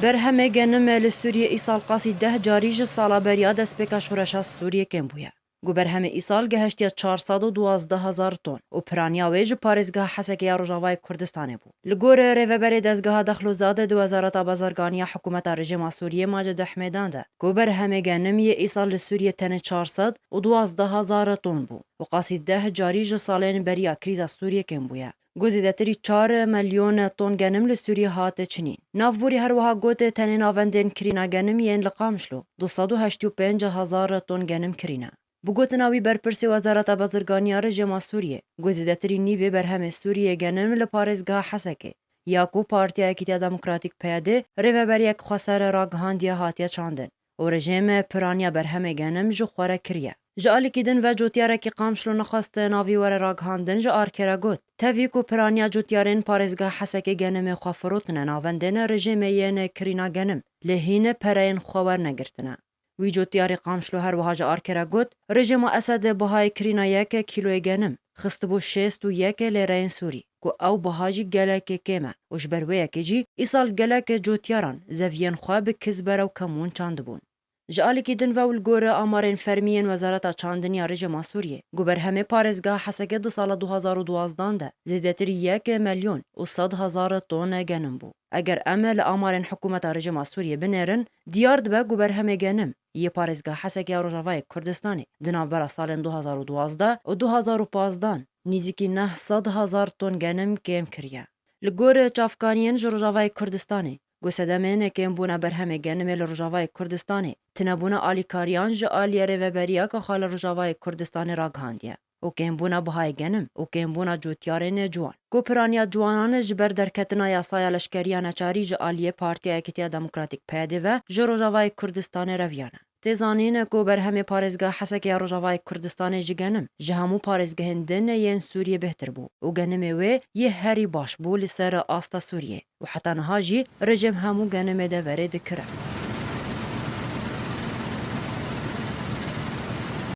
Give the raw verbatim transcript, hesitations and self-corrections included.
Berhemê genim li Sûriyê îsal qasî deh carî ji sala beriya destpêka şoreşa Sûriyê kêm bûye. Ku berhemê îsal gehiştiye çar sed û duwazdeh hezar ton û piraniya wê ji parêzgeha Hesekê ya Rojavayê Kurdistanê bû. Li gorî rêveberê dezgeha Dexlozadê di Wezareta Bazirganiya Hikûmeta Rejîma Sûriyê Macid Ehmêdan de, ku berhemê genim yê îsal li Sûriyê tenê çar sed û duwazdeh hezar ton bû û qasî deh carî ji salên beriya krîza Sûriyê kêm bûye. Ku zêdetirî çar milyon ton genim li Sûriyê hate çinîn. Navborî her wiha got, tenê navendên kirîna genim yên li Qamişlo du sed û heştê û pênc hezar ton genim kirîne. Bi gotina wî, berpirsê Wezareta Bazirganiya Rejîma Sûriyê, ku zêdetirî nîvê berhemê Sûriyê genim li parêzgeha Hesekê ya ku Partiya Yekîtiya Demokratîk, P Y D, rêveberiyek xweser ragihandiye, hatiye çandin û rejîm piraniya berhemê genim ji xwe re kiriye. Ji alîkî din ve cotiyarekî Qamişlo nexwest navî were ragihandin, ji Arke re got, tevî ku piraniya cotyarên parêzgeha Hesekê genimê xwe firotine navendên rejîmê yên kirîna genim, lê hîn pereyên xwe wernegirtine. Wî cotyarê Qamişlo her wiha ji Arke re got, rejîma Esed bihayê kirîna yek kîloyê genim xistibû şêst û yek lêreyên Sûrî, ku ew biha jî gelek kêm e û ji ber wê yekê jî îsal gelek cotyaran zeviyên xwe bi kizbere û kemûn çandibûn. Ji alîkî din ve û li gorî amarên fermî yên Wezareta Çandinî ya Rejîma Sûriyê, ku berhemê parêzgeha Hesekê di sala du hazar û duwazdeh de zêdetirî yek milyon û sed hezar ton genim bû. Eger em li amarên hikûmeta rejîma Sûriyê binêrin, diyar dibe ku berhemê genim yê parêzgeha Hesekê ya Rojavayê Kurdistanê di navbera salên du hazar û duwazdeh û du hazar û pazdeh nîzîkî neh sed hezar ton genim kêm kiriye. Li gor çavkaniyên ji Rojavayê Kurdistanê, ku sedemên kêmbûna berhemê genimê li Rojavayê Kurdistanê, tinebûna alîkariyan ji aliyê rêveberiya K X L Rojavayê Kurdistanê ragihandiye û kêmbûna bihayê genim û kêmbûna cotyarên ciwan, ku piraniya ciwanan ji ber derketina yasaya leşkeriya neçarî ji aliyê Partiya Yekîtiya Demokratîk, P Y D, ve ji Rojavayê Kurdistanê reviyane. Tê zanîn ku berhemê parêzgeha Hesekê ya Rojavayê Kurdistanê ji genim ji hemû parêzgehên din yên Sûriyê bêhtir bû û genimê wê yê herî baş bû li ser asta Sûriyê û heta niha jî rejîm hemû genimê deverê dikire.